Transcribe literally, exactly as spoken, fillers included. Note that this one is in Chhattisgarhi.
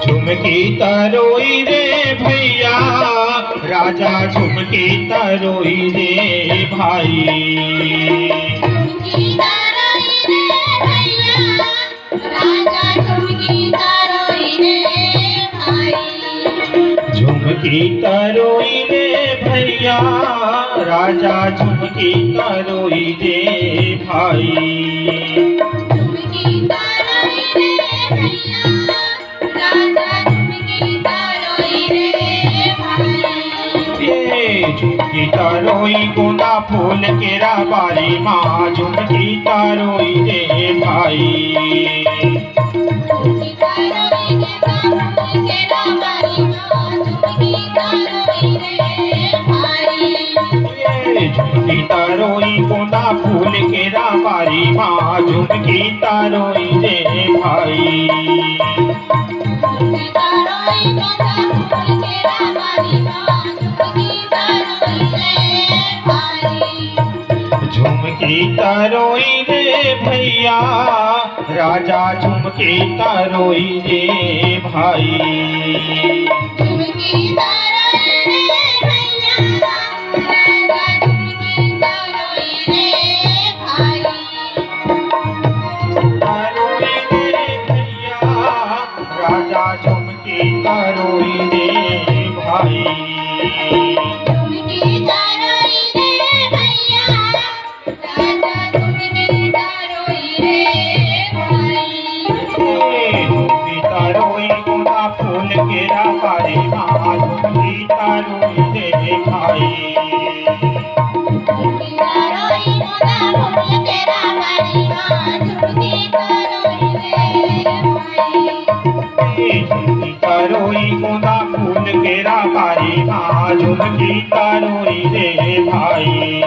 झुमकी तरोई रे भैया, राजा झुमकी तरोई रे भाई। झुमकी तरोई रे भैया, राजा झुमकी तरोई रे भाई। झुमकी तरोई रे भैया, राजा झुमकी तरोई रे भाई। झुमकी तरोई रे भैया, राजा झुमकी तरोई रे भाई। ए झुमकी तरोई गोंदा फूल केरा बारी मा, झुमकी तरोई रे भाई। झुमकी तरोई गोंदा फूल केरा बारी मा, झुमकी तरोई रे भाई। ए झुमकी तरोई गोंदा फूल केरा बारी मा, झुमकी तरोई रे भाई। झुमकी तरोई रे भैया, राजा झुमकी तरोई रे भाई। झुमकी तरोई रे भैया, राजा झुमकी तरोई रे भाई। तरोई रे भैया, राजा झुमकी तरोई रे भाई। झुमकी तरोई रे भैया, राजा झुमकी तरोई रे भाई। ए झुमकी तरोई गोंदा फूल केरा बारी मा, झुमकी तरोई रे भाई। ए झुमकी तरोई गोंदा फूल केरा बारी मा, झुमकी तरोई रे भाई।